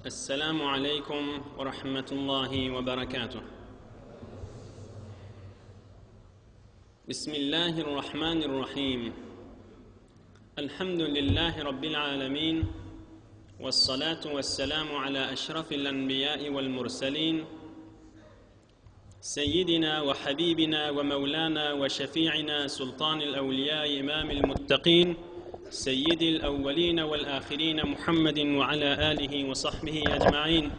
السلام عليكم ورحمة الله وبركاته بسم الله الرحمن الرحيم الحمد لله رب العالمين والصلاة والسلام على أشرف الأنبياء والمرسلين سيدنا وحبيبنا ومولانا وشفيعنا سلطان الأولياء إمام المتقين سيد الأولين والآخرين محمد وعلى آله وصحبه أجمعين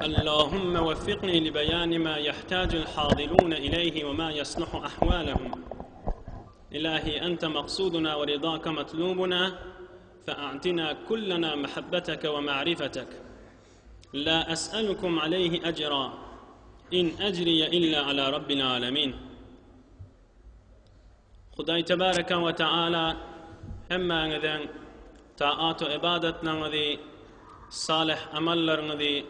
اللهم وفقني لبيان ما يحتاج الحاضرون إليه وما يصلح أحوالهم إلهي أنت مقصودنا ورضاك مطلوبنا فأعطنا كلنا محبتك ومعرفتك لا أسألكم عليه أجرا إن أجري إلا على رب العالمين Hudaý tebareke we taala hemmäňiziň taat-u ybadatlaryňyzy, salyh amallaryňyzy,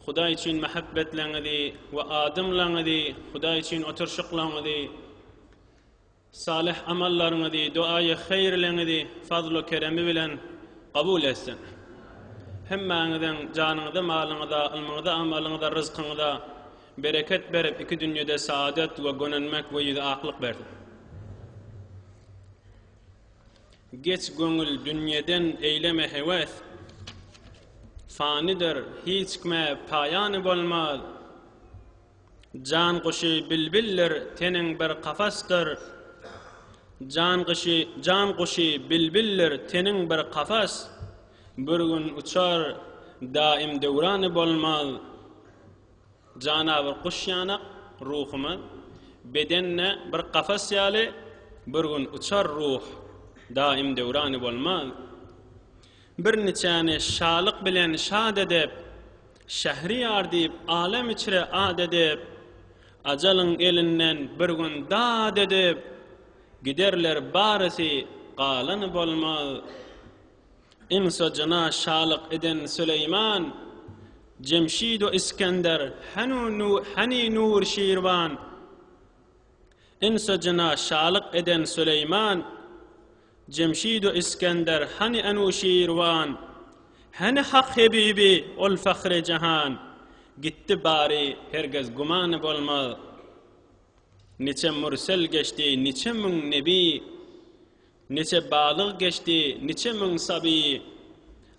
Hudaý üçin mähebbetleňizi we adymlaňyzy, Hudaý üçin oturşyklaňyzy, Salyh amallaryňyzy, duaýy haýyrlaryňyzy fazlu keremi bilen kabul etsin. Hemmäňiziň janyňyza, malyňyza, ylmyňyza, amalyňyza, ryzkyňyza bereket berip iki dünýede saadet we gönenmek we ýüzi aklyk bersin. Geç göňül dünýeden eýleme hewes. Fanydyr, hiç kime paýany bolmaz. Jan guşy bilbildir, teniň bir kafasdyr. Jan gyşy, jan guşy bilbildir, teniň bir kafas. Bir gün uçar, daim döwrany bolmaz. Jana bir guş ýanak, ruhumyz. Bedende bir kafas ýaly, bir gün uçar ruh, daim döwrany bolmaz. Bir niçäni şalyk bilen şat edip, Şähriýar diýip alem içre at edip, Ajalyň elinden bir gün dat edip, Giderler barysy, galany bolmaz. Ynsa jyna şalyk eden Süleýman, Jemşid-u Iskender, hany Nur Şirwan? Ynsa jyna şalyk eden Süleýman, Jemşid-u Iskender, hany Enuşirwan, Hany Hak Hebibi, ol fahry jahan, Gitdi bary, hergiz gumany bolmaz. Niçe mürsel geçdi, niçe müň nebi, Niçe balyg geçdi, niçe müň saby,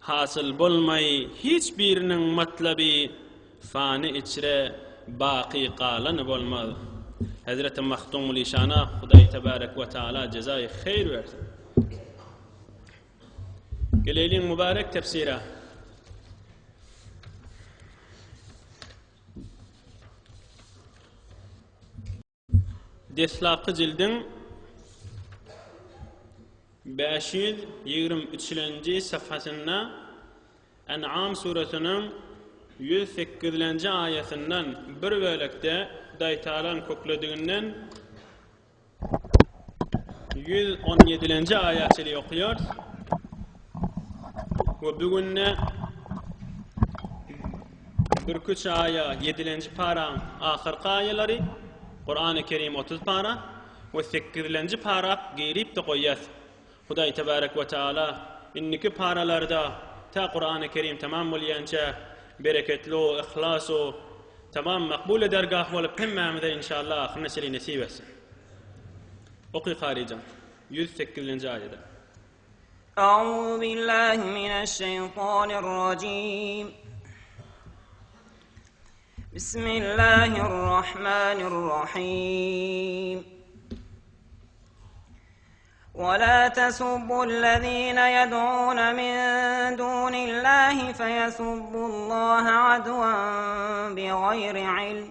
Hasyl bolmaý hiç biriniň matlaby, Fany içre baky galany bolmaz. Hezreti Magtymguly şana Hudaý tebarek we taala jezaýy heýr bersin. Geleýliň mübarek tefsire. Deslapky jildiň 523-lenji safhasynda En'am suresynyň 108-lenji aýasyndan bir bölekde Hudaý Tagalaň köklediginden 117-lenji aýa çenli okaýarys. We bu günde birküç aýa ýedilenji paraň ahyrky aýalary, Kurany Kerim 30 para we sekizilenji para girip-de goýýas. Hudaý tebarek we taala indiki paralarda tä Kurany Kerim tamam bolýança bereketli, yhlas, tamam makbul dergah bolup hemmämize inşallah ahyryna çenli nesip etsin. Oky Karyjan, 108-nji aýada. A'udhu billahi mineşşeýtanirrajim. Bismillahirrahmanirrahim. ولا تسبوا الذين يدعون من دون الله فيسبوا الله عدوا بغير علم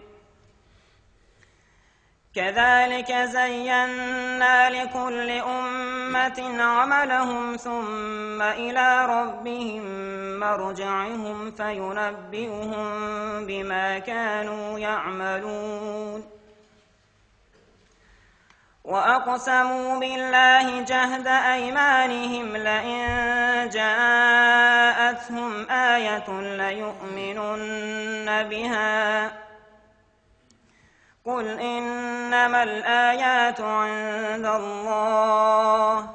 كذلك زينا لكل أمة عملهم ثم إلى ربهم مرجعهم فينبئهم بما كانوا يعملون وأقسموا بالله جهد أيمانهم لئن جاءتهم آية ليؤمنن بها قل إنما الآيات عند الله.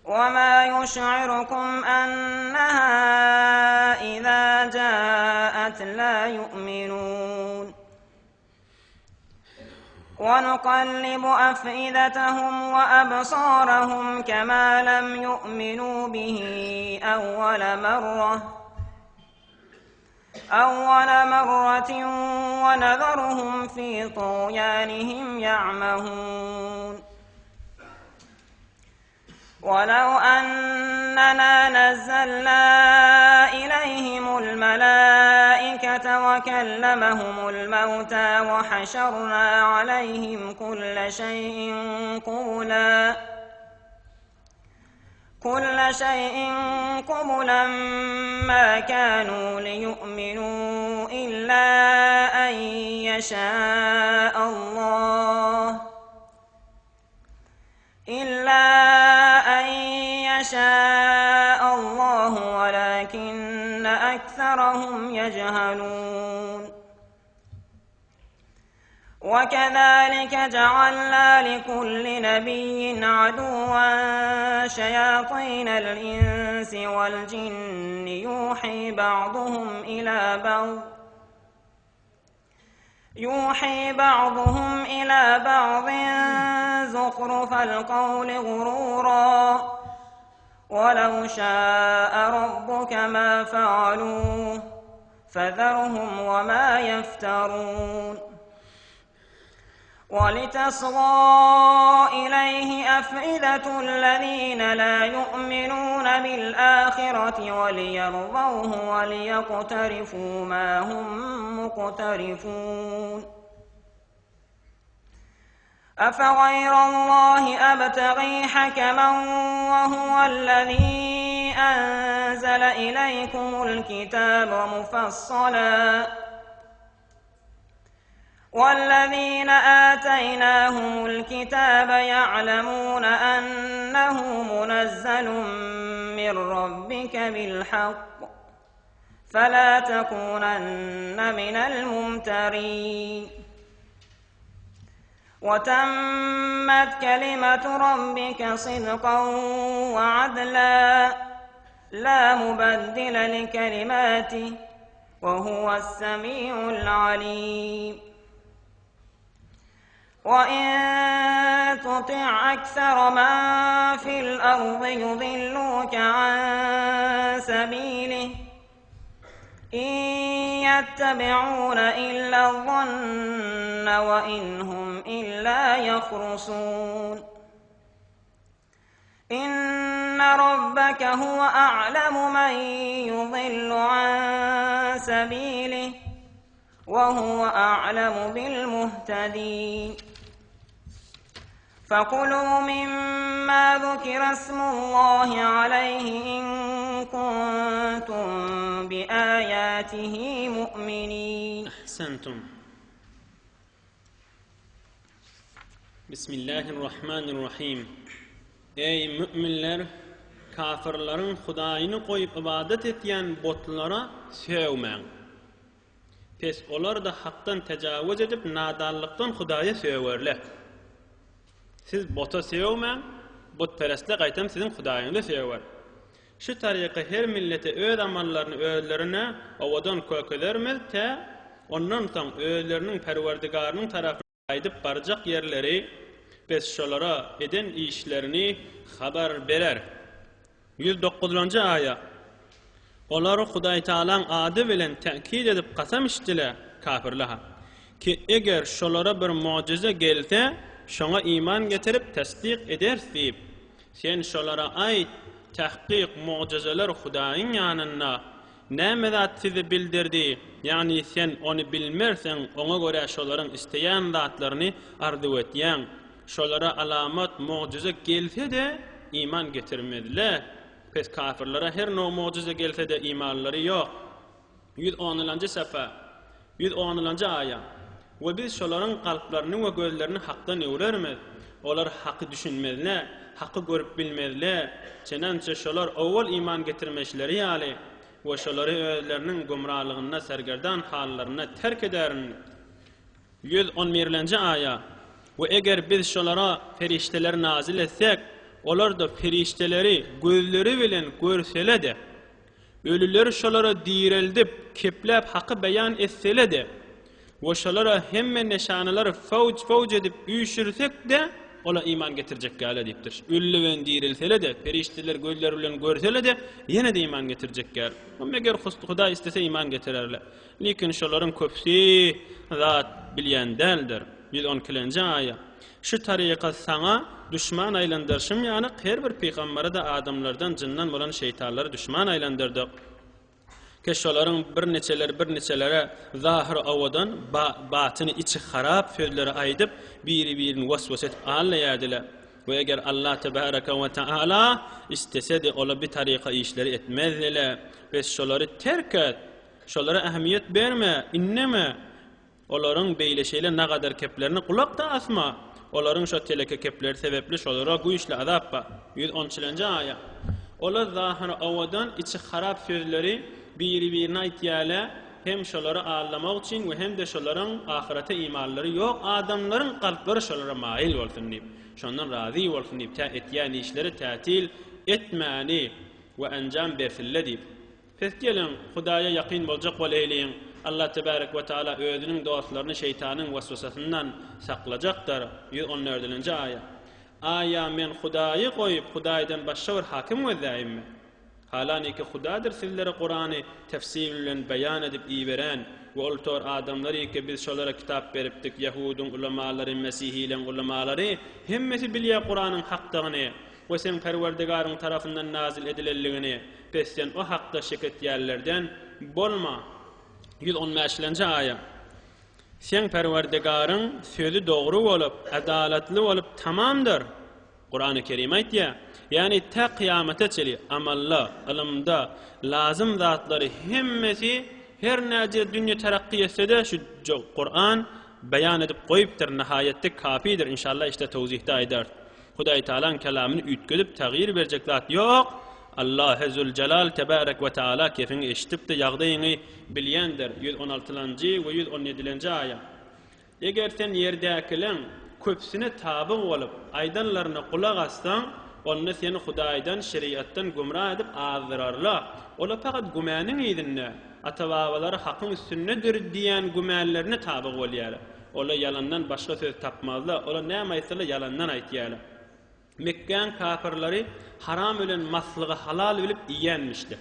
وما يشعركم أنها إذا جاءت لا يؤمنون ونقلب أفئدتهم وأبصارهم كما لم يؤمنوا به أول مرة أول مرة ونذرهم في طغيانهم يعمهون ولو أننا نزلنا إليهم الملائكة وكلمهم الموتى وحشرنا عليهم كل شيء قولا كل شيء قبلا ما كانوا ليؤمنوا إلا أن يشاء الله إلا أن يشاء الله ولكن أكثرهم يجهلون وكذلك جعلنا لكل نبي عدوا شياطين الإنس والجن يوحي بعضهم إلى بعض يوحي بعضهم إلى بعض زخرف القول غرورا ولو شاء ربك ما فعلوه فذرهم وما يفترون ولتصغى إليه أفئدة الذين لا يؤمنون بالآخرة وليرضوه وليقترفوا ما هم مقترفون أفغير الله أبتغي حكما وهو الذي أنزل إليكم الكتاب مفصلا والذين آتيناهم الكتاب يعلمون أنه منزل من ربك بالحق فلا تكونن من الممترين وتمت كلمة ربك صدقا وعدلا لا مبدل لكلماته وهو السميع العليم وإن تطع أكثر من في الأرض يضلوك عن سبيله إن يتبعون إلا الظن وإن هم إلا يخرصون إن ربك هو أعلم من يضل عن سبيله وهو أعلم بالمهتدين فكلوا مما ذكر اسم الله عليه إن كنتم بآياته مؤمنين أحسنتم Bismillahirrahmanirrahim. Eý müminler, kafirleriň Hudaýyny goýup ybadat etýän botlara sögmäň. Pes olar-da hakdan tejawüz edip nadanlykdan Hudaýa sögerler. Siz bota sögmäň, butperestler gaýtam siziň Hudaýyňyza söger. Şu taryka her millete öz amallaryny özlerine owadan kökezermiz tä ondan soň özleriniň Perwerdigarynyň tarapyna gaýdyp barjak ýerleri biz şolara eden işlerini habar berer. 109-njy aýa. Olar Hudaýtagalaň ady bilen täkit edip kasam içdiler, kafirler-ha, ki eger şolara bir mugjyza gelse, şoňa iman getirip tassyk ederis diýip. Sen şolara aýt, Tahkyk mugjyzalar Hudaýyň ýanynda. Näme zat sizi bildirdi, ýagny sen ony bilmersiň, oňa görä şolaryň isleýän zatlaryny arzuw etýäň. Şolara alamat, mugjyza gelse-de, iman getirmezler. Pes kafirlere her nowg mugjyza gelse-de imanlary ýok. 110-njy sapa, 110-njy aýa. We biz şolaryň kalplaryny we gözlerini Hakdan öwrermiz. Olar Haky düşünmezler, Haky görüp bilmezler. Çenança şolar owal iman getirmeşleri ýaly, we şolary özleriniň gümralygynda sergerdan hallarynda terk ederin. 111-lenji aýa. We eger biz şolara perişdeleri nazyl etsek. Olar-da perişdeleri gözleri bilen görsele-de, ölüleri şolara direldip, kepläp haky beýan etsele-de we şolara hemme neşanalary fawj-fawj edip üýşürsek-de, olar iman getirjek däl diýipdir. Ölüler bilen dirilsele-de, perişdeler gözleri bilen görsele-de, ýene-de iman getirjek däl. Meger Hudaý islese iman getirerler. Lekin şolaryň köpüsi zat bilýän däldir. 112-lenji aýa. Şu taryka saňa duşman aýlandyryşym ýalyk, her bir pygambere-de adamlardan, jyndan bolan şeýtanlary duşman aýlandyrdyk. Ki şolaryň birniçeleri birniçelere zahyry owadan, batyny içi harap sözleri aýdyp, biri-birini waswasa edip aldaýardylar. We eger Allah tebaraka we taala istesedi, olar bi taryka işleri etmezdiler. Bes şolary terk et! Şolara ähmiýet berme, indeme! Olaryň beýle-şeýle nagadar keplerine gulak-da asma! Olaryň şo teleke kepleri sebäpli şolara güýçli azap bar. 110 çilenji aýa. Olar zahyry owadan, içi harap sözleri biri-birine aýtýarlar, hem şolary aldamak üçin we hem-de şolaryň ahyrete imanlary ýok adamlaryň kalplary şolara maýyl bolsun diýip, şondan razy bolsun diýip, tä etýän işleri tätil etmäni we enjam bersinle diýip. Pes geliň, Hudaýa ýakyn boljak bolaýlyň. Allah tebärek we taala özüniň dostlaryny şeýtanyň waswasasyndan saklajakdyr. 114-nji aýa. Aýa men Hudaýy goýup, Hudaýdan başga bir hakim gözläýinmi? Halaniki Hudadyr sizlere Kurany tefsir bilen beýan edip iberen we ol tor adamlary ki biz şolara kitap beripdik, ýahudyň ulamalary, mesihileň ulamalary, hemmesi bilýär Kuranyň hakdygyny we seň Perwerdigaryň tarapyndan nazyl edilenligini. Pes sen o hakda şek etýänlerden bolma. 115-lenji aýa. Seň Perwerdigaryň sözi dogry bolup, adalatly bolup tamamdyr. Kurany Kerim aýtýar. Ýagny tä kyýamata çeli amalla, ylymda lazym zatlary hemmesi her näce dünýe terakky etse-de şu Kuran beýan edip goýupdyr, nihaýetde kafidir, inşallah işte towzihde aýdarys. Hudaý Tagalaň kelamyny üýtgedip tagýyr berjek zat ýok. Allahy Züljelal Tebärek we Taala kefiňi eşidip-de ýagdaýyňy bilýändir. 116-njy we 117-nji aýa. Eger sen ýerdäkileň köpüsine tabyg bolup, aýdanlaryna gulak assaň, onda seni Hudaýdan, şeriatdan gümra edip azdyrarlar. Olar pakat gümäniň yzynda, ata-babalary hakyň üstündedir diýen gümänlerine tabyg bolýarlar. Olar ýalandan başga söz tapmazlar. Olar näme aýtsalar ýalandan aýtýarlar. Mekgäň kapyrlary haram ölen maslygy halal bilip iýenmişdi.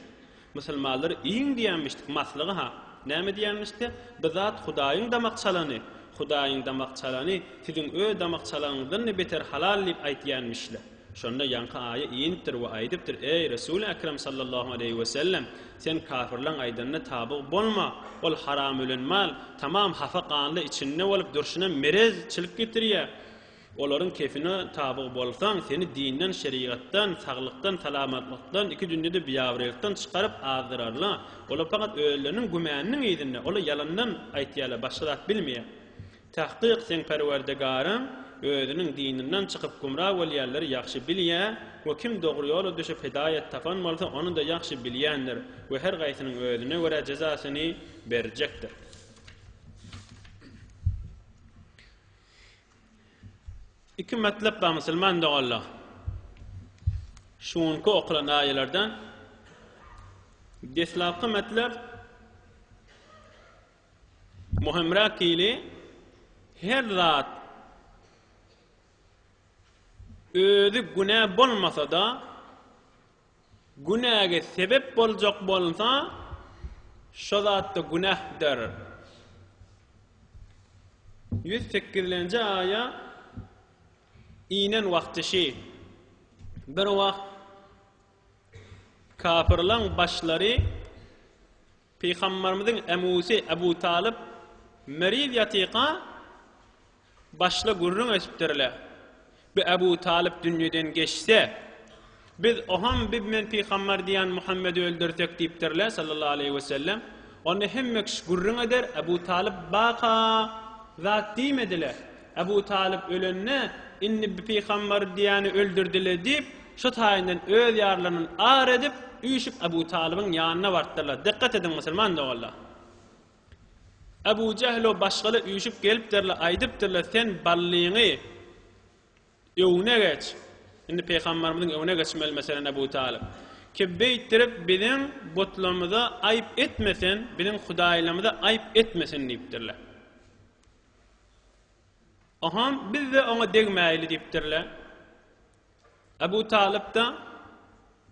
Musulmanlar iýiň diýenmişdik maslygy-ha. Näme diýenmişdi? Bu zat Hudaýyň damak çalany, Hudaýyň damak çalany siziň öz damak çalanyňyzdan-da beter halal diýip aýtýanmişler. Şonda ýaňky aýa inipdir we aýdypdyr, Eý, Resuly Ekrem sallallahu aleýhi we sellem, sen kafirleň aýdanyna tabyg bolma, ol haram ölen mal, tamam hapa ganly içinde bolup durşuna merez çilik getirýär. Olaryň kefine tabyg bolsaň, seni dinden, şerigatdan, saglykdan, salamatlykdan, iki dünýede biabraýlykdan çykaryp azdyrarlar. Olar pakat özleriniň gümäniniň yzynda, olar ýalandan aýtýarlar, başga zat bilmeýär. Tahkyk seň Perwerdigaryň özüniň dininden çykyp gümra bolýanlary ýagşy bilýär we kim dogry ýola düşüp hidaýat tapan bolsa ony-da ýagşy bilýändir we her gaýsynyň özüne görä jezasyny berjekdir. Iki matlap bar musulman doganlar. Şu günki okulan aýalardan deslapky matlap Muhimräk hili her zat özi günä bolmasa-da günäge sebep boljak bolsa şo zatda günähdir. 108-lenji aýa inen wagty şi. Bir wagt kafirleň başlary Pygamberimiziň emusy Ebu Talyp meriz ýatyka başla gürrüň edipdirler. Bi Ebu Talyp dünýeden geçse, biz oham bi men pygamber diýen Muhammedi öldürsek diýipdirler sallallahu aleýhi we sellem. Onda hemme kişi gürrüň eder, Ebu Talyp baka zat diýmediler. Ebu Talyp ölende, indi bi pygamber diýeni öldürdiler diýip, şo taýyndan öz ýarlaryndan ar edip, üýşüp Ebu Talybyň ýanyna barypdyrlar. Dykgat ediň musulman doganlar! Ebu Jähl we başgalar üýşüp gelipdirler, aýdypdyrlar, sen ballyňy öňüne geç. Indi Pygambarymyzyň öňüne geçmeli meselen Ebu Talyp. Ki beýtdirip biziň butlarymyza aýyp etmesen, biziň hudaýlarymyza aýyp etmesen diýipdirler. Oham biz-de oňa degmäýli diýipdirler. Ebu Talyp-da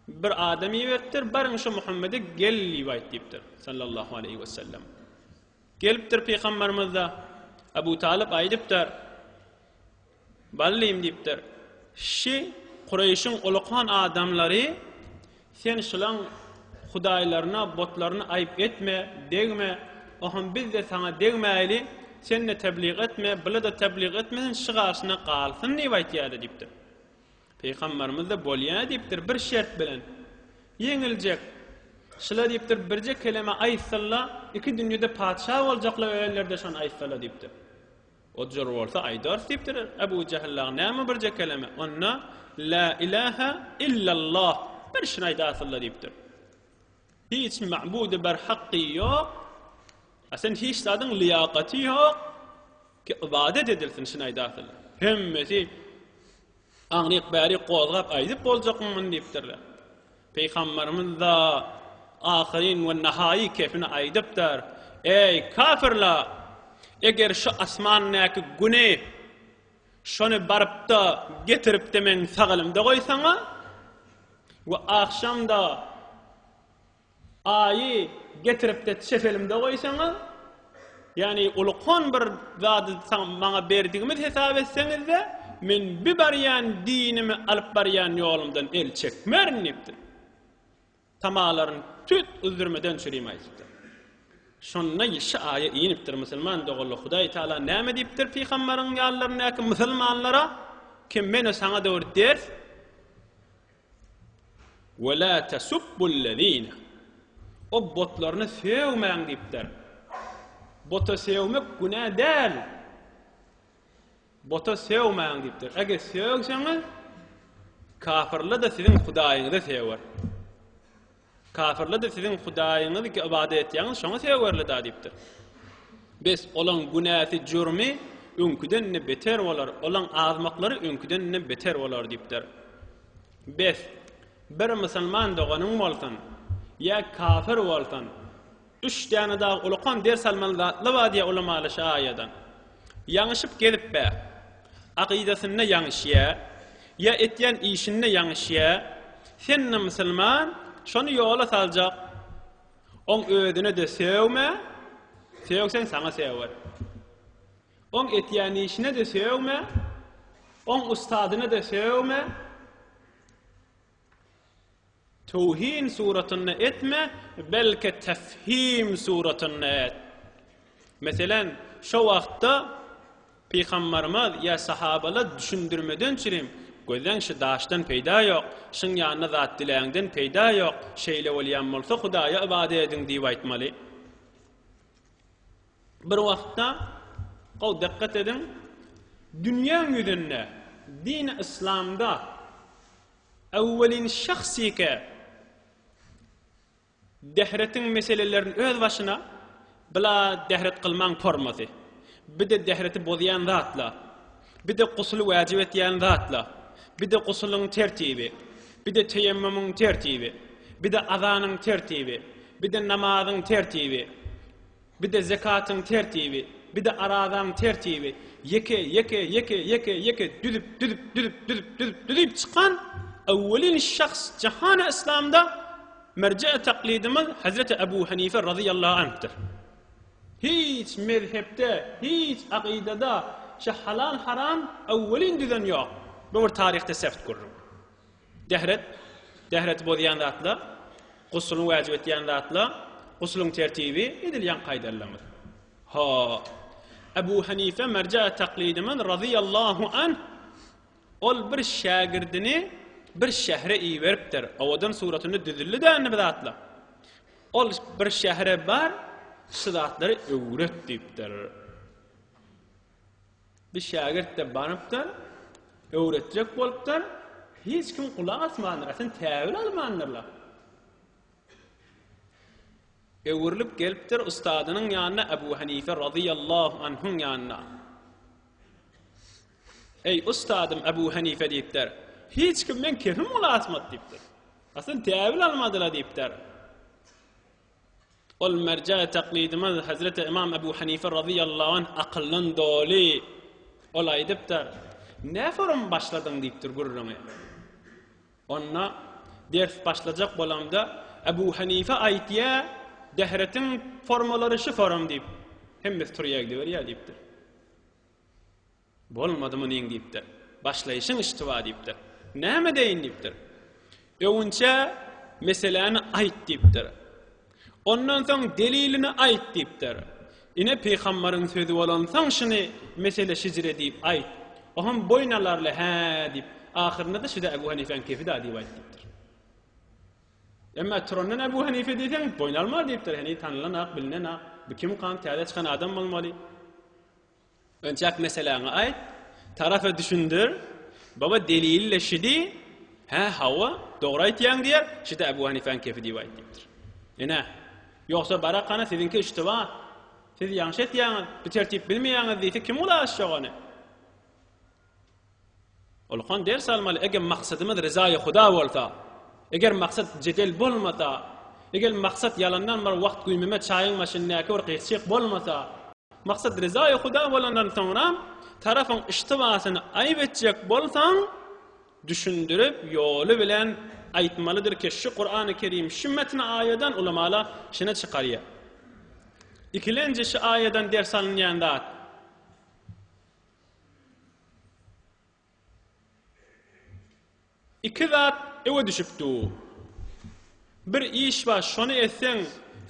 bir adam iberipdir, baryň şu Muhammede gel diýip aýt diýipdir. Sallallahu aleýhi we sellem. Gelipdir Pygambarymyz-da Ebu Talyp aýdypdyr. Ballym diýipdir. Şi Kureýşiň ulakan adamlary sen şulaň hudaýlaryna, botlaryna aýyp etme, degme, oham biz-de saňa degmäýli, sen-de teblig etme, bula-da teblig etmesin, şi garşyna galsyn diýip aýtýardy diýipdir. Pygambarymyz-da bolýa diýipdir, bir şert bilen. Ýeňiljek. Şula diýipdir, birje keleme aýtsynla, iki dünýede patyşa boljakla ölenlerde şony aýtsala diýipdir. O jür bolsa aýdarys diýipdir Ebu Jähil dagy, näme birje keleme, onda Lä ilähe illallah, bir şuny aýdarsyňla diýipdir. Hiç ma'budy ber hakky ýok, a sen hiç zadyň lyýakaty ýok ki ybadat edilsin şuny aýdarsyňla. Hemmesi Aňryk bärik gozgap aýdyp boljakmy muny diýipdirler. Pygambarymyz-da ahyryn we nahaýy kepini aýdypdyr, Eý, kafirler! Eger şu asmandaky Güni şony baryp-da getirip-de meň sag elimde goýsaňa we agşam-da Aýy getirip-de çep elimde goýsaňyz, ýagny ulukan bir zady maňa berdigimiz hesap etseňiz-de, men bi barýan dinimi alyp barýan ýolumdan el çekmerin diýipdir. Tamalaryny tüt üzdürmeden çürim aýdypdyr. Şonda şu aýa inipdir, musulman doganlar, Hudaý Taala näme diýipdir pygambaryň ýanlaryndaky musulmanlara? Kim meni saňa döwür ders Ve la tesubbullezine. O botlaryny sögmäň diýipdir. Bota sögmek günä däl. Bota sögmäň diýipdir. Eger sögseňiz, kafirler-de siziň hudaýyňyza söger. Kafirler-de siziň hudaýyňyzy ki ybadat etýäňiz, şoňa sögerler-da diýipdir. Bes, olaň günäsi, jürmi öňküden-de beter bolar, olaň azmaklary öňküden-de beter bolar diýipdir. Bes, bir musulman doganyň bolsun, ýa kafir bolsun, üç däne dagy ulakan ders almaly zatlar bar diýýär ulamalar şu aýadan. Ýaňyşyp gezip-ä, akydasynda ýaňyşýa, ýa etýän işinde ýaňyşýa, sen-de musulman, şony ýola saljak, oň özüne-de sögme, sögseň saňa söger. Oň etýän işine-de sögme, oň ustadyna-da sögme, Towhin suratynda etme, belki tefhim suratynda et. Meselen, şo wagtda Pygambarymyz ýa sahabalar düşündirmeden çürim, Gözleň şu daşdan peýda ýok, şyň ýanyna zat diläňden peýda ýok, şeýle bolýan bolsa Hudaýa ybadat ediň diýip aýtmaly. Bir wagtda, gowy dykgat ediň, dünýäň ýüzünde dini yslamda Awwelin şahsyke dehretiň meselelerini öz başyna bila dehret kylmaň formasy, bir-de dehreti bozýan zatla, bir-de gusuly wajyp etýän zatla, bir-de gusulyň tertibi, bir-de teýemmumyň tertibi, bir-de azanyň tertibi, bir-de namazyň tertibi, Bir-de zekatyň tertibi, bir-de arazaň tertibi, ýeke, ýeke, ýeke, ýeke, ýeke düzüp, düzüp, düzüp, düzüp, düzüp, düzüp çykan awwelin şahs jahany yslamda merje-i taklidimiz Hazreti Ebu Hanife razyýallahu anhdyr. Hiç mezhepde, hiç akydada şu halal-haram awwelin düzen ýok. Bu bir taryhda sebt gürrüň. Dehret, dehreti bozýan zatlar, gusulyny wajyp etýän zatlar, gusulyň tertibi edil ýaňky aýdanlarymyz. Ha. Ebu Hanife merje taklidimiz razyýallahu anh ol bir şägirdini bir şähre iberipdir. Owadan suratynda düzüldi-de indi bu zatlar. Ol bir şähre bar, şu zatlary öwret diýipdir. Bir şägirt-de barypdyr, öwretjek bolupdyr, hiç kim gulak asmandyr, aslynda täwil almandyrlar. Öwrülip gelipdir ustadynyň ýanyna Ebu Hanife razyýallahu anhuň ýanyna. Eý, ustadym Ebu Hanife diýipdir. Hiç kim meň kepim gulak asmady diýipdir. Aslynda täwil almadylar diýipdir. Ol merje taklidimiz Hazreti Imam Ebu Hanife razyýallahu anh akyldan doly. Ol aýdypdyr, Ne forum başladyň diýipdir gürrüňi. Onda ders başlajak bolamda Ebu Hanife aýtýa, Dehretiň formalary şu forum diýip, hemmesi turýa gidiberýär diýipdir. Bolmady munyň diýipdir. Başlaýşyň iştiba diýipdir. Näme deýin diýipdir. Öwünçä meseläni aýt diýipdir. Ondan soň delilini aýt diýipdir. Ine pygambaryň sözi bolansoň şuny mesele şijire diýip aýt. Ohm boýun alarly hä diýip. Ahyrynda-da şuda Ebu Hanifäň kefi da diýip aýt diýipdir. Emma turandan Ebu Hanife diýseň boýun almar diýipdir. Heniz tanylanak, bilinenak. Bu kimkam täze çykan adam bolmaly. Önçäk meseläňi aýt, tarapa düşündir, baba delili-le şidi, hä, hawa, dogry aýtýaň diýer, şide Ebu Hanifäň kefi diýip aýt diýipdir. Ine, ýogsa barakana siziňki iştiba, siz ýalňyş etýäňiz, bir tertip bilmeýäňiz diýse kim gulak asjak ony? Ulkan ders almaly, eger maksadymyz ryzaýy Huda bolsa, eger maksat jedel bolmasa, eger maksat ýalandan bir wagt güýmeme çaýyň başyndaky bir gyk-çyk bolmasa, maksat ryzaýy Huda bolandan soňra tarapyň iştibasyny aýyp etjek bolsaň, düşündirip ýoly bilen aýtmalydyr ki, şu Kurany Kerim şu metni aýadan ulamala şuny çykarýar. Ikilenji şu aýadan ders alynýan zat. Iki zat öe düşüp dur. Bir iş bar, şony etseň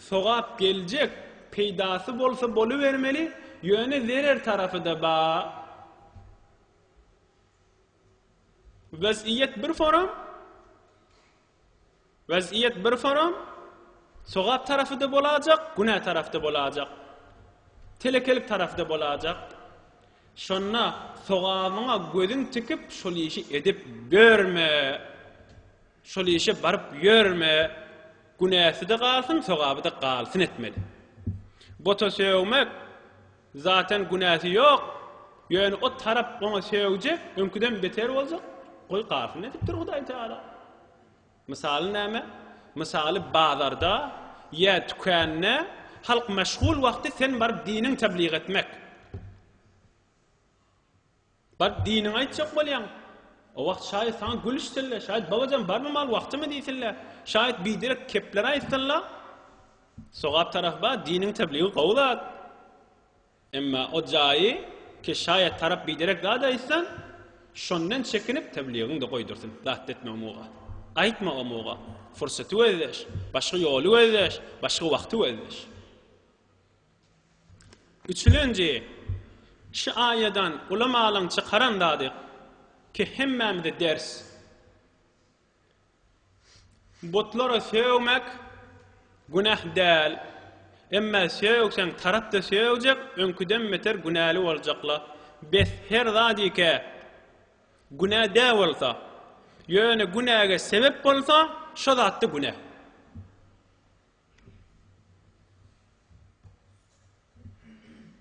sogap geljek, peýdasy bolsa bolubermeli, ýöne zerer tarapy-da bar. Wezýet bir forum. Wezýet bir forum, sogap tarapy-da bolajak, günä tarapy-da bolajak. Telekelik tarapy-da bolajak. Şonda sogabyňa gözüň tikip şol işi edip görme. Şol işe baryp ýörme. Günäsi-de galsyn, sogaby-da galsyn etmeli. Bota sögmek zaten günäsi ýok. Ýöne o tarap oňa sögjek, öňküden beter boljak. Goý galsyn edipdir Hudaý Teala. Mysaly näme? Mysaly bazarda ýa tükände halk meşgul wagty sen baryp diniň teblig etmek. Baryp diniňi aýtjak bolýaň. O wagt şaýat saňa gülüşsinler, şaýat babajan barma mal wagtymy diýsinler, şaýat biderek kepler aýtsynlar. Sogap tarapy bar, diniň tebligi gowy zat. Emma o jaýy ki şaýat tarap biderek zat aýtsan, şondan çekinip tebligiňde goýdursyn, zat etme omuga. Aýtma omuga. Fursaty gözleş, başga ýoly gözleş, başga wagty gözleş. Üçülenji, şu aýadan ulamalaň çykaran zady ki hemmämize ders. Butlara sögmek günäh däl. Emma sögseň tarap-da sögjek, öňküden beter günäli boljakla. Bes her zadike günä dä bolsa, ýöne günäge sebep bolsa, şo zatda günä.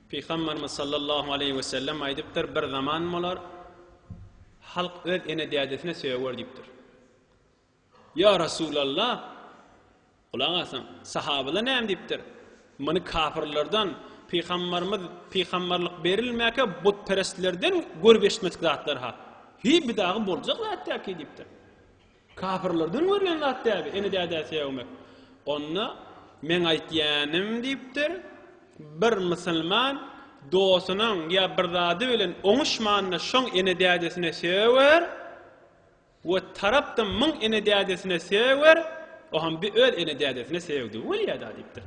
Pygamberimiz sallallahu aleýhi we sellem aýdypdyr, bir zaman bolar, halk öz ene-dädesine söger diýipdir. Ýa Rasulallah, gulak asyň, sahabalar näme diýipdir? Muny kafirlerden, pygamberimiz pygamberlik berilmäkä butperestlerden görüp eşitmedik zatlar ha. Hi bir dagy boljak zat däki diýipdir. Kapyrlardan görlen zat däbi, ene-dädä sögmek. Onda meň aýtýanym diýipdir, bir musulman dosunyň ýa bir zady bilen oňuşmanda şoň ene-dädesine söger we tarap-da muň ene-dädesine söger, o hem bi öz ene-dädesine sögdügi bolýar-da diýipdir.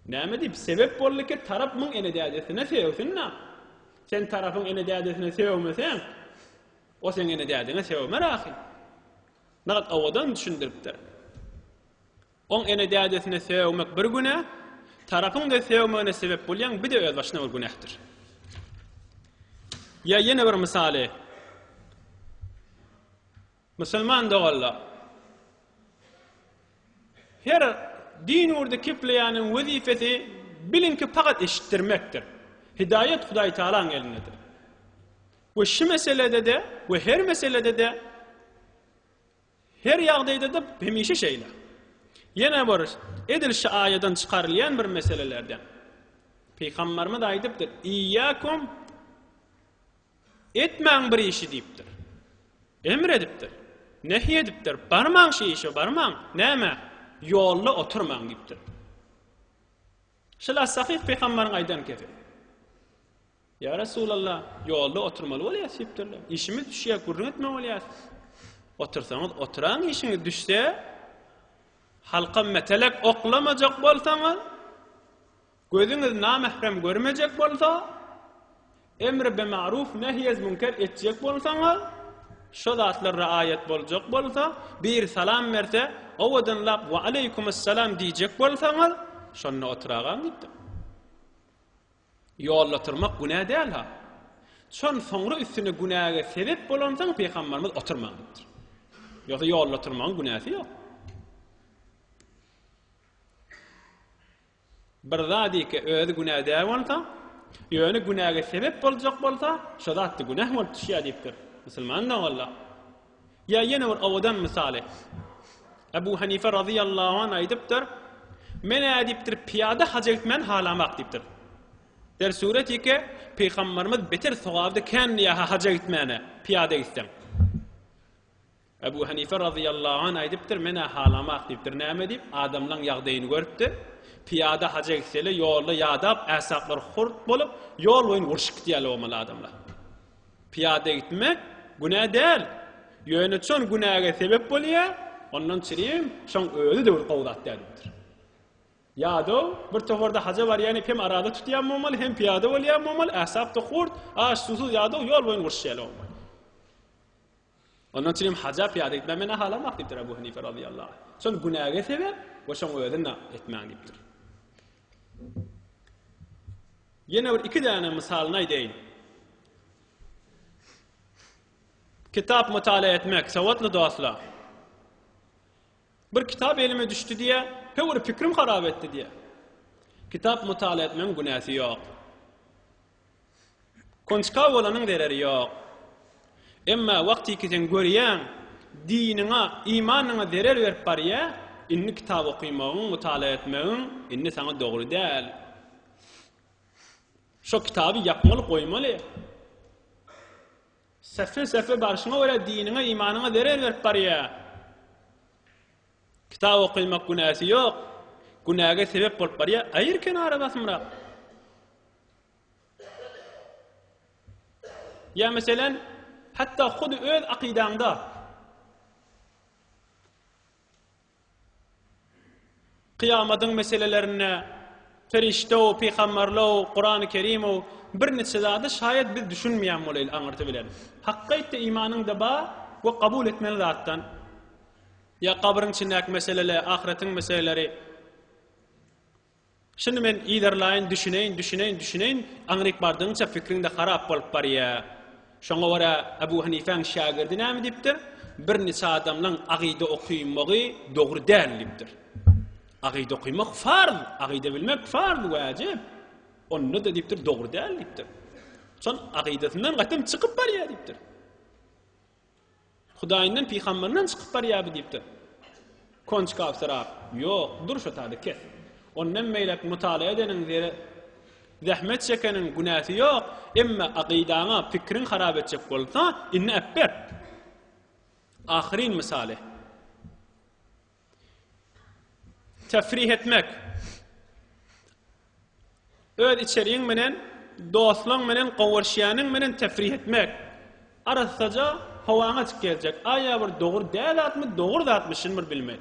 Näme diýip, sebep boldy ki, tarap muň ene-dädesine sögsün-dä. Sen tarapyň ene-dädesine sögmeseň, O seň ene dädeňe sögmer ahy. Nagat owadan düşündiripdir. Oň ene dädesine sögmek bir günä, tarapyň-da sögmegine sebep bolýaň, bir-de öz başyna bir günähdir. Ýa ýene bir mysaly. Musulman doganlar, her din ugurda kepleýäniň wezipesi biliň ki pakat eşitdirmekdir. Hidaýat Hudaý Tagalaň elindedir. We şu meselede-de we her meselede-de. Her ýagdaýda-da hemişe şeýle. Ýene bir edil şu aýadan çykarylýan bir meselelerden. Pygamberimiz aýdypdyr, Iyyakum etmäň bir işi diýipdir. Emr edipdir. Nehy edipdir. Barmaň şu işe, barmaň. Näme? Ýolda oturmaň diýipdir. Şul sahyh pygamberiň aýdan kesi. Ýa Resulallah, ýolda oturmaly bolýas diýipdirler. Işimiz düşýär, gürrüň etmeli bolýas. Otursaňyz, oturaň işiňiz düşse, halka metelek oklamajak bolsaňyz, gözüňiz namährem görmejek bolsa, emri be maruf, nehy ez münker etjek bolsaňyz, şo zatlar raýat boljak bolsa, biri salam berse, owadanlap wa aleýkumussalam diýjek bolsaňyz, şonda oturagaň diýipdir. Ýolda oturmak günä däl-ha. Şon soňra üstüne günäge sebep bolansoň pygamberimiz oturmaň diýipdir. Ýogsa ýolda oturmagyň günäsi ýok. Bir zat eke özi günä däl bolsa, ýöne günäge sebep boljak bolsa, şo zatda günäh bolup düşýär diýipdir. Musulman doganlar. Ýa ýene bir owadan mysaly. Ebu Hanife razyýallahu anh aýdypdyr, Men-ä diýipdir, pyýada haja gitmäni halamak diýipdir. Der suret ýeke, Pygamberimiz beter sogabda kän diýýär-ha haja gitmäne, pyýada gitseň. Ebu Hanife razyýallahu anh aýdypdyr, Men-ä halamak diýipdir. Näme diýip, adamlaň ýagdaýyny görüpdir. Pyýada haja gitsele, ýolda ýadap, äsaplary hurt bolup, ýol boýun urşup gidýärler bolmaly adamlar. Pyýada gitmek günä däl. Ýöne çon günäge sebep bolýa, ondan çirim, şoň özi-de bir gowy zat däl diýipdir. Ýadaw, bir toparda haja barýan hem arada tutýan bolmaly, hem pyýada bolýan bolmaly, äsap-da hurt, aç-susuz ýadaw ýol boýun uruşýarlar bolmaly. Ondan çirim haja pyýada gitmän men halamak diýipdir Abu Hanife razyýallahu anh. Şol günäge sebep we şoň özüni etmäň diýipdir. Ýene bir iki däne mysalyny aýdaýyn. Kitap mutala etmek, sowatly dostlar. Bir kitap elime düşdi diýe, höwür pikrim harap etdi diýe. Kitap mutala etmegiň günäsi ýok. Konçka bolanyň zereri ýok. Emma wagtyky sen görýäň, diniňe, imanyňa zerer berip barýa, indi kitap okymagyň, mutala etmegiň indi saňa dogry däl. Şo kitaby ýapmaly, goýmaly. Sähfe-sähfe barşyňa görä diniňe, imanyňa zerer berip barýa. Kitap okymak günäsi ýok. Günäge sebep bolup barýa, aýyr kenara basymrak. Ýa meselen, hatda hudy öz akydaňda kyýamadyň meselelerinde perişde-u, pygamberler-u, Kurany Kerim-u bir niçe zady şaýat biz düşünmeýän bolaýly aňyrty bilen. Hakga aýtdy imanyňda bar we kabul etmeli zatdan. Ýa gabryň içindäki meseleler, ahyretiň meseleleri. Şuny men yzarlaýyn, düşüneýin, düşüneýin, düşüneýin, aňryk bardygyňça pikriň-de harap bolup barýa. Şoňa görä Ebu Hanifäň şägirdi näme diýipdir? Bir niçe adamlaň agyda okymagy dogry däl diýipdir. Agyda okymak farz, agyda bilmek farz, wajyp. Onda-da diýipdir, dogry däl diýipdir. Şol agydasyndan gaýtam çykyp barýa diýipdir. Hudaýyndan, pygamberden çykyp barýar bu diýipdir. Konçkap sorap, Ýok, dur şo taýda kes. Ondan beýläk mutala edeniň zere zähmet çekeniň günäsi ýok, emma akydaňa pikriň harap etjek bolsa, indi äpber. Ahyryn mysaly. Tefrih etmek. Öz içeriň menen, dostlaň menen, gowurşýanyň menen tefrih etmek. Arassaja howaňa çyk geljek. Aýa bir dogry däl zatmy, dogry zatmy şuny bir bilmeli.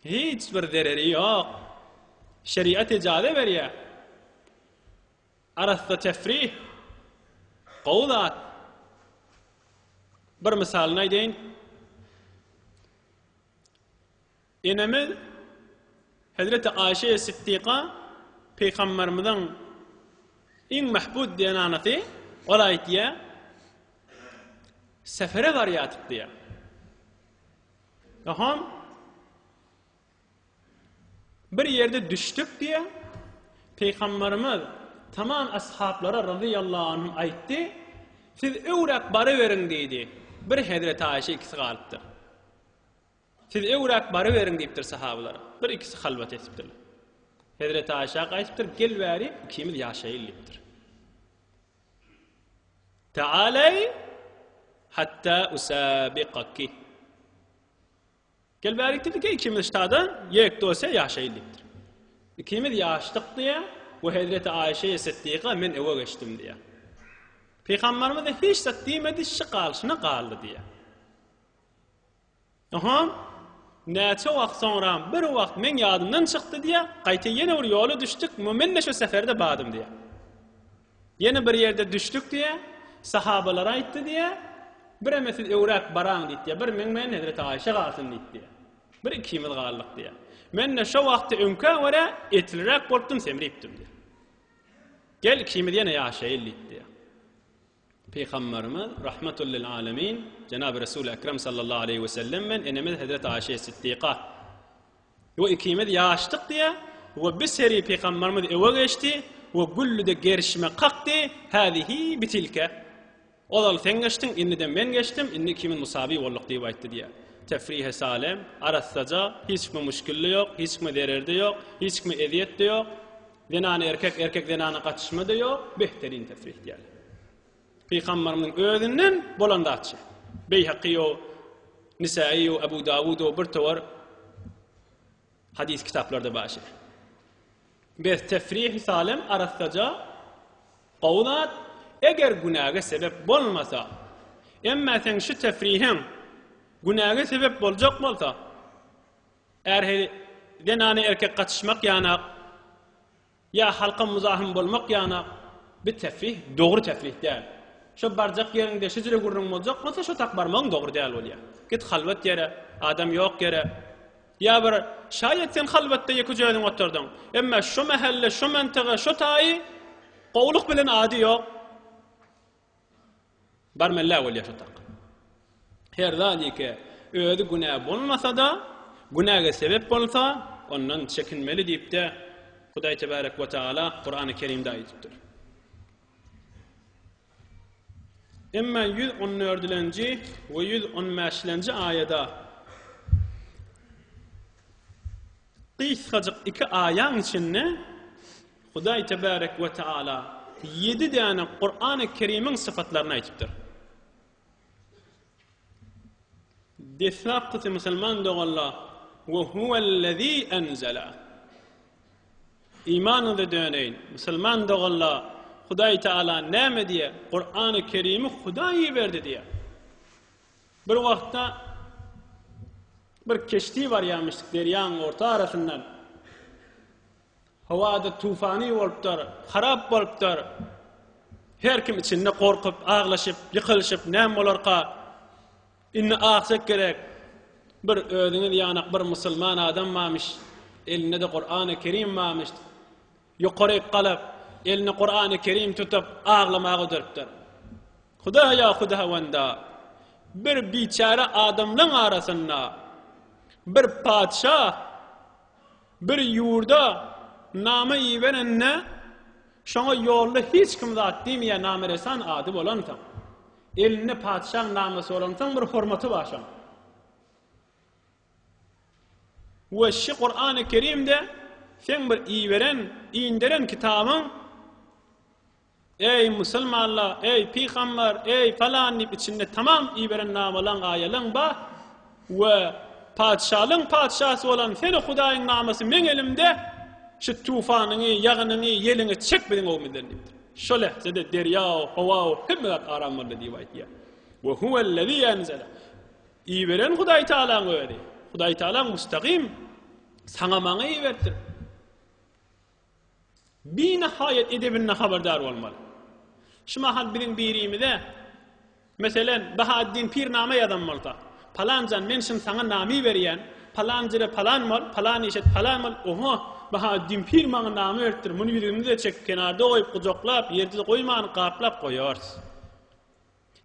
Hiç bir zereri ýok. Şeriat ijaza berýär. Arassa tefrih gowy zat. Bir mysalyny aýdaýyn. Enemiz Hezreti Aýşe Siddiqa Pygamberimiziň iň mahbud diýen anasy, ol aýtýar, Sefere barýardyk diýýär. Oham Bir ýerde düşdük diýýär. Pygamberimiz tamam ashablara razyýallahu anhum aýtdy, Siz öwräk baryberiň diýdi. Bir Hezreti Aýşe ikisi galypdyr. Siz öwräk baryberiň diýipdir sahabalara. Bir ikisi halwat etipdirler. Hezreti Aýşä gaýtypdyr, gel bäri ikimiz ýaşaýyl diýipdir. Ta'alay hatta usabiqaki. Gel bäri diýdi ki, ikimiz ştada ýek dose ýaşaýyl diýipdir. Ikimiz ýaşdyk diýä we Hezreti Aýşe Siddiqa men öwe geçdim diýä. Pygamberimiz hiç zat diýmedi, şy galşyna galdy diýä. Oha, näçe wagt soňram bir wagt meň ýadymdan çykdy diýä, gaýta ýene bir ýola düşdük, men-de şo seferde badym diýä. Ýene bir ýerde düşdük diýä, sahabalara aýtdy diýä, bireme siz öwräk baraň diýdi diýä, bir meň bilen Hezreti Aýşe galsyn diýdi diýä. Bir ikimiz galdyk diýä. Men-de şo wagtda öňkä görä etliräk bolupdym, semripdim diýä. Gel ikimiz ýene ýaşaýyl diýdi diýä. Pygamberimiz Rahmetul lil alemin Jenab-y Resul Ekrem sallallahu aleýhi we sellem men enemiz Hezreti Aýşe Siddiqa we ikimiz ýaşdyk diýä we bir seri Pygamberimiz öwe geçdi we güllüde gerşime kakdy häzihi bitilke ozal sen geçdiň indi-de men geçdim indi ikimiz musawi bolduk diýip aýtdy diýä. Tefrihe salem arassaja hiç kime muşkilde ýok hiç kime zererde ýok hiç kime ezýet-de ýok Zenana erkek, erkek zenana gatyşma-da ýok, behterin tefrih diýýärler. Pygamberimiziň özünden bolan zatçy. Beýhakyýo, Nisaýyýo, Abu Dawudo bir towar hadys kitaplarda bar şeýle. Bes tefrih salem arassaja gowy zat, eger günäge sebep bolmasa. Emma sen şu tefrihiň günäge sebep boljak bolsa, Är zenana erkek gatyşmak ýanak, ýa halka muzahym bolmak ýanak, bi tefrih dogry tefrih däl. Şo barjak ýeriňde şijire gürrüň boljak bolsa şo tak barmagyň dogry däl bolýar. Git halwat ýere, adam ýok ýere. Ýa bir şaýat sen halwatda ýekeje özüň oturdyň. Emma şo mähelle, şo mentyga, şo taýy gowulyk bilen ady ýok. Barmella bolýar şo tak. Her zalike özi günä bolmasa-da, günäge sebep bolsa, ondan çekinmeli diýip-de Hudaý tebarek we taala Kurany Kerimde aýdypdyr. Emma 114-lenji we 115-lenji aýada Gysgajyk iki aýaň içinde Hudaý tebarek we taala ýedi däne Kurany Kerimiň sypatlaryny aýdypdyr. Deslapkysy musulman doganlar we huwellezî enzele. Imanyňyza döneýin, musulman doganlar, Hudaý Teala näme diýýär? Kurany Kerimi Hudaý iberdi diýýär. Bir wagtda bir keşdi barýarmyşdyk derýaň orta arasyndan. Howada tufany bolupdyr, harap bolupdyr. Her kim içinde gorkup, aglaşyp, ýykylyşyp, näme bolarka? Indi akjak gerek. Bir özüňiz ýanak bir musulman adam barmyş. Elinde-de Kurany Kerim barmyş. Ýokaryk galyp, eline Kurany Kerim tutup, aglamaga durupdyr. Hudaýa Hudawanda, bir biçäre adamlaň arasynda bir patyşa bir ýurda name iberende, şoňa ýolda hiç kim zat diýmeýär, nameresan ady bolansoň, elinde patyşaň namasy bolansoň bir hormaty bar şoň. We şi Kurany Kerimde seň bir iberen, inderen kitabyň Eý musulmanlar, eý pygamber, eý falan diýip içinde tamam iberen namalaň aýalaň bar we patyşalyň patyşasy bolan seni Hudaýyň namasy meň elimde şu tufanyňy, ýagynyňy, ýeliňi çek biziň öwümizden diýipdir. Şo lehzede derýa, howa hemme zat aram boldy diýip aýtýar. We huwellezî enzele. Iberen Hudaý Tagalaň özi. Hudaý Tagalaň mustagym saňa maňa iberipdir. Binihaýat edebinden habardar bolmaly. Şu mahal biziň birimize, meselem, Bahaeddin pir name ýazan bolsa, Palan jan, men şuny saňa name iberýän, palan jere palan bol, palan iş et, palan bol, oha, Bahaeddin pir maňa name beripdir, muny ýüzümize çekip, kenarda goýup, gujaklap, ýerde goýman, gaplap goýarys.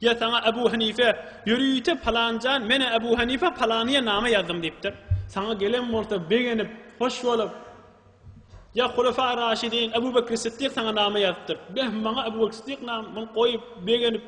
Ýa saňa Ebu Hanife ýörite palanjan menä Ebu Hanife palanyýa name ýazdym diýipdir. Saňa gelen bolsa begenip, hoş bolup, ýa Hulefa Raşidin Ebu Bekri Siddik saňa name ýazypdyr. Beh maňa Ebu Bekri Siddik name muny goýup begenip.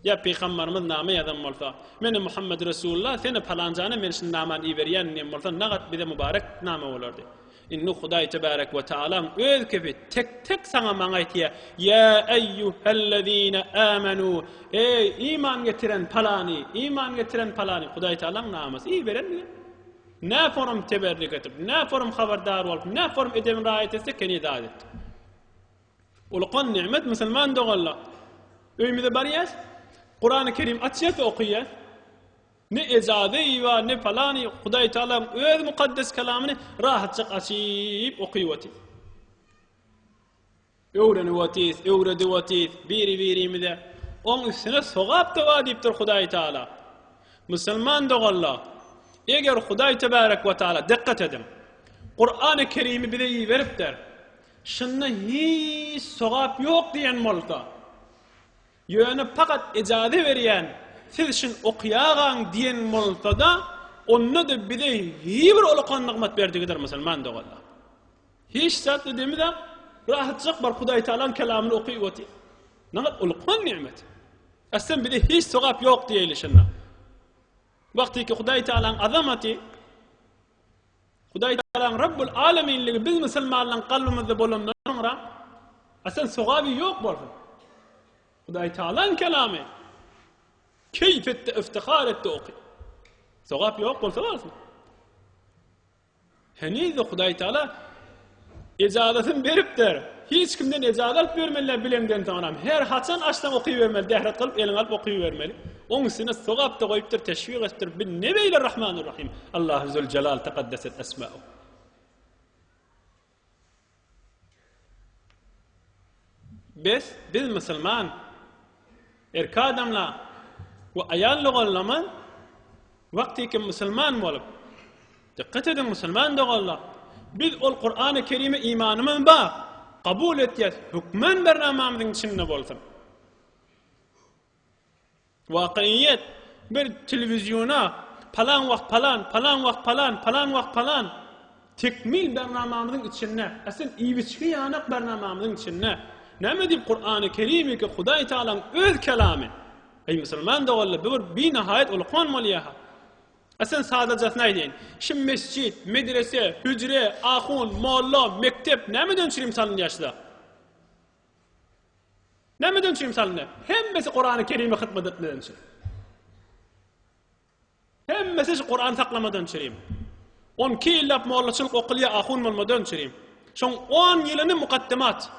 Ýa pygambarymyz name ýazan bolsa, Meni Muhammet Resulullah, seni palanjana men şul namany iberýän diýen bolsa, nagat bize mübarek name bolardy. Indi Hudaý tebärek we taalaň öz kefi tek-tek saňa maňa aýtýar, Ýa eýýuhellezine amenu, eý iman getiren palany, iman getiren palany, Hudaý taalaň namasy iberen bize. Näforum teberrik edip, näforum habardar bolup, näforum edebini raýat etsek, heniz az etdik. Ulukan nimet musulman doganlar. Öýümize barýas, Kurany Kerim açýas we okaýas. Ne ejazy bar, ne palany, Hudaý Tagalaň öz mukaddes kelamyny rahatjak açyp okyp otyr. Öwrenip otyrys, öwredip otyrys biri-birimize. Oň üstüne sogap-da bar diýipdir Hudaý Tagala. Musulman doganlar, eger Hudaý Tebarek we Taala dikkat ediň. Kurany Kerimi bize iberipdir. Şunda hiç sogap ýok diýen bolsa, ýöne pakat ejaza berýän siz şun okýagaň diýen bolsada, onda-da bize hiý bir ulakan nygmat berdigidir musulman doganlar. Hiç zat edemizok, rahatjak bir Hudaý Tagalaň kelamyny okyp otyr. Nagat ulakan nimet. Aslem bize hiç sogap ýok diýeli şunda. Wagtyky Hudaý Tagalaň azamaty Hudaý Tagalaň Rabbul Aleminligi biz musulmanlaryň kalbymyzda bolandan soňra aslem sogaby ýok bolsun. Hudaý Tagalaň kelamy keýp etdi, iftihar etdi oky. Sogap ýok bolsa bolsun. Heniz-de Hudaý Tagala ejazasyny beripdir. Hiç kimden ejaza alyp ýörmeliler bileňden soňram. Her haçan açsaň okybermeli, dähret kylyp eliňe alyp okybermeli. Oň üstüne sogap-da goýupdyr, teşwik edipdir. Bi ne beýle Rahmanur-Rahim. Allahu Züljelal tekaddeset esmauh. Bes, biz musulman erkek adamlar we aýal doganlarymyz wagtyky musulman bolup, dikkat ediň musulman doganlar, biz ol Kurany Kerime imanymyz bar, kabul etýäs, hökman bernamamyzyň içinde bolsun. Wakyýet, bir telewiziona palan wagt palan, palan wagt palan, palan wagt palan tekmil bernamamyzyň içinde, asyl iýip-içgi ýanak bernamamyzyň içinde, näme diýip Kurany Kerimi ki Hudaý Tagalaň öz kelamy. Eý musulman doganlar, bu bir binahaýat ulkan bolýar-ha. Asyl sadajasyny aýdaýyn. Şu mesjit, medrese, hüjre, ahun, molla, mekdep nämeden çürim salynýar şular? Nämeden üçin salyndy? Hemmesi Kurany Kerime hyzmat etmeden üçin. Hemmesi şu Kurany saklamadan üçin. 12 ýyllap mollaçylyk okulýar, ahun bolmadan üçin. Şoň 10 ýylyny mukaddemat.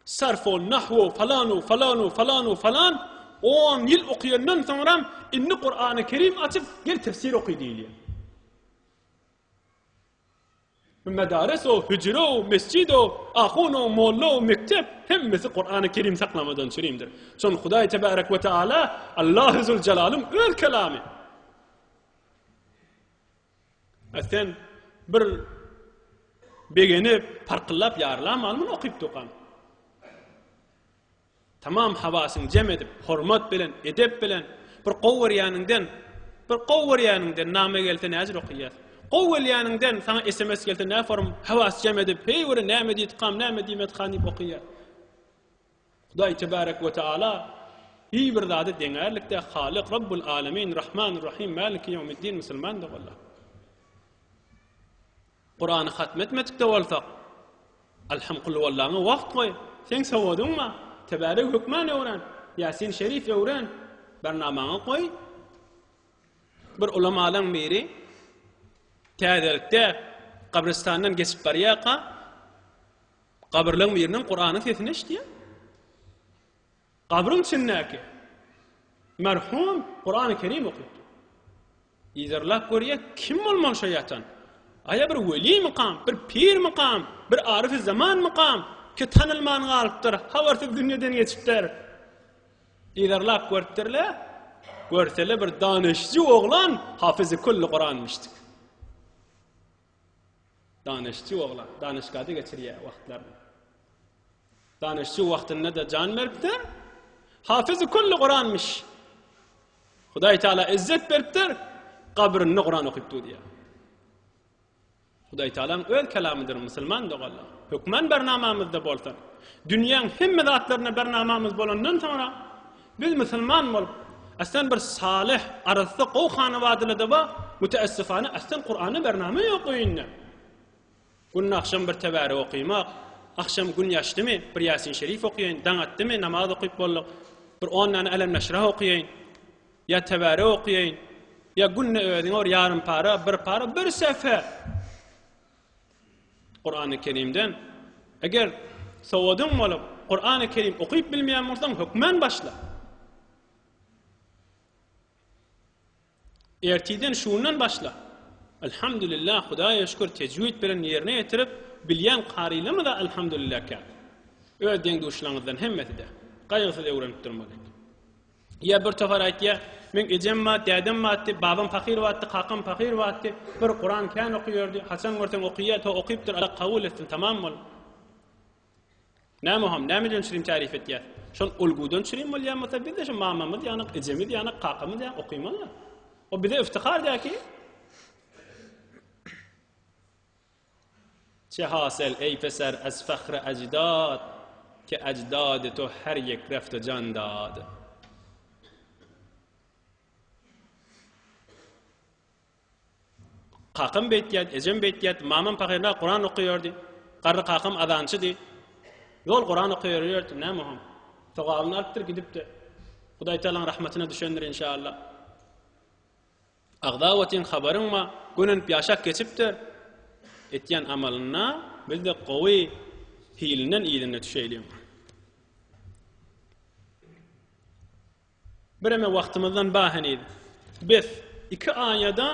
Sarfo, nahwo, falanu, falanu, falanu, falan 10 ýyl okuyandan soňra indi Kurany Kerim açyp, gel tefsir oky diýilýär. Medares-o, hüjre-o, mesjid-o, ahun-o, molla-o, mekdep, hemmesi Kurany Kerim saklamadan çürimdir. Şon Hudaý Tebarek we Teala Allahu Zülcelalyň öz kelamy. A sen bir begenip, parkyllap ýarlaman muny okyp dukan. Tamam hawasyňy jem edip, hormat bilen, edep bilen, bir gowy görýäniňden, bir gowy görýäniňden name gelse näjür okaýas? Gowy gelýäniňden saňa sms gelse näform hawas jem edip, heý göre näme diýdikam, näme diýmedikam diýip okaýas. Hudaý tebarek we taala hiý bir zady deňärlikde Halyk Rabbul Alemin Rahman Rahim Maliki Ýewmiddin musulman doganlar. Kurany hatm etmedik-de bolsak, Alham Kulhuwallaňa wagt goý. Seň sowadyň bar. Tebärek hökman öwren. Ýasin Şerif öwren. Bernamaňa goý. Bir ulamalaň biri täzelikde gabrystandan geçip barýarka, gabyrlaň biriniň Kuranyň sesini eşidýär. Gabryň içindäki merhum Kurany Kerim okypdyr. Yzarlap görýär, kim bolmaly şo ýatan? Aýa bir welimikam, bir pirmikam, bir aryfy zamanmykam ki tanylman galypdyr, habarsyz dünýeden geçipdir. Yzarlap görüpdirler, görseler bir danyşjy oglan hafyzy külli Kuranmyşdyk. Danyşjy oglan, danyşgada geçirýär wagtlaryny. Danyşjy wagtynda-da jan beripdir. Hafyzy külli Kuranmyş. Hudaý Teala izzet beripdir, gabrynda Kuran okyp dur diýýär. Hudaý Tealanyň öz kelamydyr musulman doganlar. Hökman bernamamyzda bolsun. Dünýäň hemme zatlaryna bernamamyz bolandan soňra. Biz musulman bolup, aslan bir salyh, arassa, gowy hanabadylada bar, müteessifane aslan Kur'ana bername ýok öýünde. Günde agşam bir tebärek okymak, agşam gün ýaşdymy, bir Ýasin şerif okaýyn, daň atdymy, namaz okyp bolduk, bir on däne Älem neşrah okaýyn, ýa tebärek okaýyn, ýa günde özüňe bir ýarym para, bir para, bir sefer. Kurany Kerimden eger sowadyň bolup, Kurany Kerim okyp bilmeýän bolsaň, hökmän başla. Ertiden şundan başla. Elhamdülillah, Hudaýa şükür tejwid bilen ýerine ýetirip bilýän karylarymyz-a elhamdülillah kän. Öz deň-duşlaryňyzdan hemmesi-de gaýgysyz öwrenip durmaly. Ýa bir topar aýtýar, meň ejem bar, dädem bardy, babam pahyr bardy, kakam pahyr bardy, bir Kuran kän okaýardy, haçan görseň okaýar, to okypdyr, Allah kabul etsin, tamam bol. Näme hom, nämeden çürim tarif etýär? Şol ulgudan çürim bolýan bolsa, biz de şu mamamyz ýanak, ejemiz ýanak, kakamyz ýanak okymaly. O bize iftihar däki. Çe hasel ey peser ez fahre ecdad ke ecdad to her yek reft can dad. Kakam beýtýärdi, ejem beýtýärdi, mamam pahyr-la Kuran okaýardy. Garry kakam azançydy. Ýol Kuran okaýarýardy, näme oňam. Sogabyny alypdyr, gidipdir. Hudaý Tagalaň rahmatyna düşendir inşallah. Agzap otyň habaryň bar, gönenip ýaşap geçipdir. Etýän amalynda biz-de gowy hilinden yzynda düşeýliň. Bireme wagtymyzdan ba heniz. Bes, iki aýada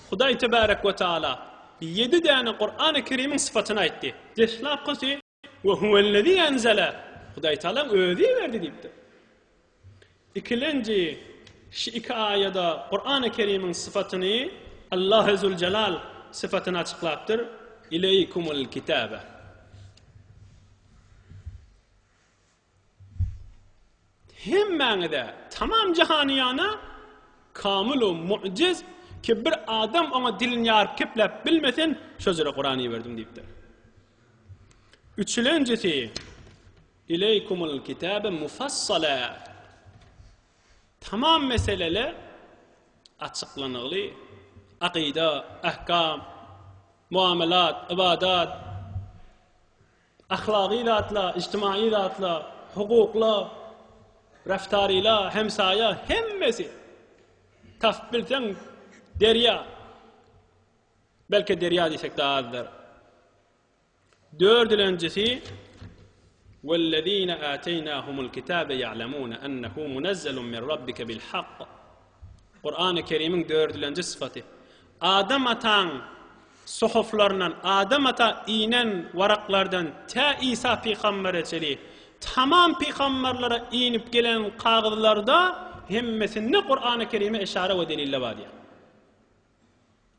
Hudaý Tebarek we Taala ýedi däne Kurany Kerimiň sypatyny aýtdy. Deslapkysy, We huwellezî enzele, Hudaý Tagalaň özi iberdi diýipdir. Ikilenji, şu iki aýada Kurany Kerimiň sypatyny Allahy Züljelal sypatyny açyklapdyr, Ileýkumul kitabe. Hemmäňize, tamam jahanyýana kamyl-u mu'jiz ki bir adam oňa dilini ýaryp kepläp bilmesin, şo jüre Kuran iberdim diýipdir. Üçülenjisi, Ileýkumul kitabe mufassala. Tamam meselele açyklanygly, akyda, ahkam, muamelat, ybadat, Ahlagy zatla, ijtimaýy zatla, hukukla, reftaryla, hemsaýa hemmesi. Tapyp bilseň derýa. Belki derýa diýsek daha azdyr. Dördülenjisi Wellezine ateýnahumul kitabe ýa'lemune ennehu munezzalun min rabbike bil hak. Kurany Kerimiň dördülenji sypaty. Adam ataň suhuflaryndan, Adam ata inen waraklardan tä Isa pygambere çeli tamam pygamberlere inip gelen kagyzlarda hemmesinde Kurany Kerime eşara we deliller bar diýýär.